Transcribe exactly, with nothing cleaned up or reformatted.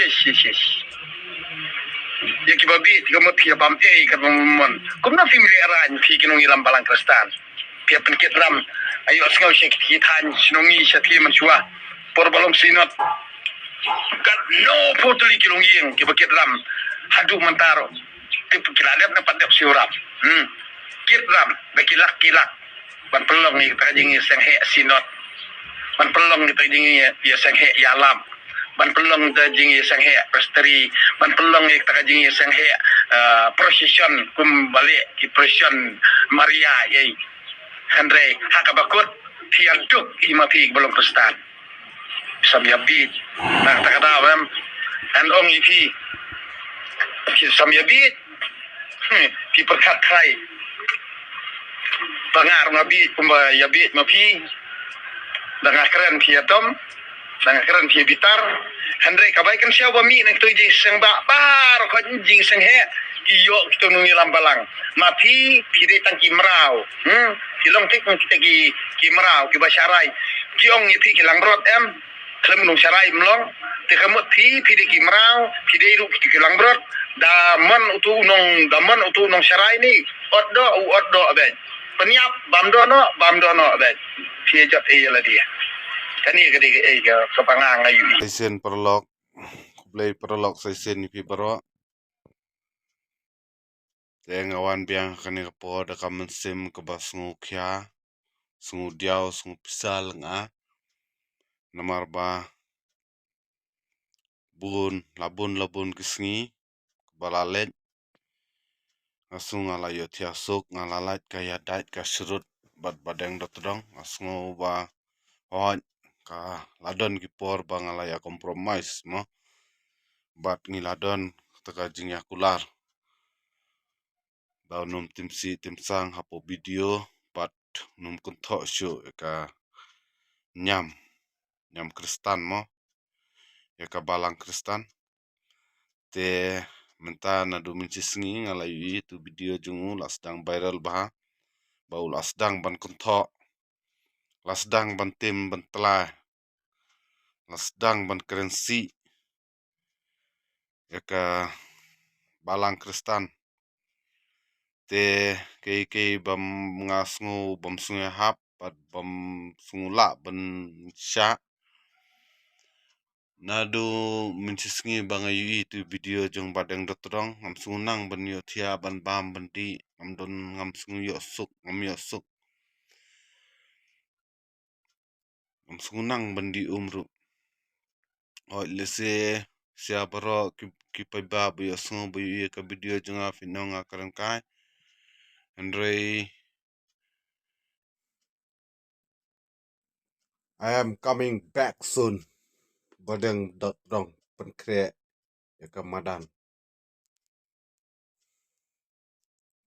Ish, ish, ish. Ïa kiba bieit, ka mut phi ïa bam ei, ka bam mon. Kumno phi mlien rang, phi ki nongïalam balang Khristan. Phi ïa pynkit ram. Ayo sngew sha ki thaiñ, shnong ngi sha ki mynshuwa. Por ba long synod. Katno phew tylli ki longïing, kiba kit ram. Haduh mynta ruh. Te ki la dep ne pat dep siew ram. Hmm. Kit ram, da ki lak ki lak. Ban pynlong ïa kata ka jingïaseng heh synod. Ban pynlong ïa kata ka jingïaseng heh ïalam. Ban pynlong ïa kata ka jingïaseng heh presbytery. Ban pynlong ïa kata ka jingïaseng heh, eh, procession kum ba leh ki procession Maria ïa. Hynrei ha kaba kut phi ïa duk ïa ma phi ba long Khristan. Sam ïa bieit. Na kata ka daw em. Ngan ong ïa phi. Phi sam ïa bieit. Hmm, phi pyrkhat khrai. Ba nga ruh nga bieit kumba ïa bieit ma phi. Da nga kren phi ïa dom. Da nga kren phi ïa bitar. Hynrei ka bai kan siaw ba mih na kito ki jingseng ba, baroh ka jingseng heh. Ki ïoh kito nongïalam balang. Ma phi, phi dei tang ki mraw. Hmm, ki long tik kita ki, ki mraw, kiba sharai. Ki ong ïa phi ki langbrot em. Khlem u nongsharai ym long. Te ka mut phi, phi dei ki mraw, phi dei ruh ki, ki langbrot. Da mon uto u nong, da mon uto u nongsharai ni. Ot doh, u ot doh beit. Pynïap, bam doh noh, bam doh noh beit. Phi jot ei ïa lade. Kane ka dei ka ei ka, kaba nga nga ïohi. Shisien paralok, khublei paralok shisien ïa phi baroh. Te nga wan biang ha kane ka por da ka mynsiem kaba sngewkhia, sngewdiaw, sngewpisa lynga. Namar ba bun, la bun, la bun ki sngi ba la leit. Nga sngew nga la ïohthiah suk, nga la lait ka ïadait ka shrut bad ba deng da tdong. Nga sngew ba hooid ka la don ki por ba nga la ïa compromise mo. Bad ngi la don kata ka jingïakular. Ba u nym tim sih tim sang hapoh video bad u nym kynthoh shuh ïa ka niam, niam Khristan mo. Ïa ka balang Khristan. Te mynta naduh mynshisngi nga la ïohi tu video jong u la sdang viral bha. Ba u la sdang ban kynthoh. La sdang ban tim ban tlai. La sdang ban kren sih ïa ka balang Khristan. Te kei kei bym nga sngew, bym sngew hap bad bym sngew lah ban shah. Naduh mynshisngi ba nga ïohi tu video jong ba deng da tdong, ngam sngew nang ban ïohthiah, ban bam, ban dih, ngam don, ngam sngew ïoh suk, ngam ïoh suk. Ngam sngew nang ban dih um ruh. Hooid lehse sha baroh ki, ki paidbah ba ïohsngew ba ïohi ïa ka video jong nga phin ong nga kren kai. Hynrei I am coming back soon. Ba deng da tdong pynkhreh ïa ka madan.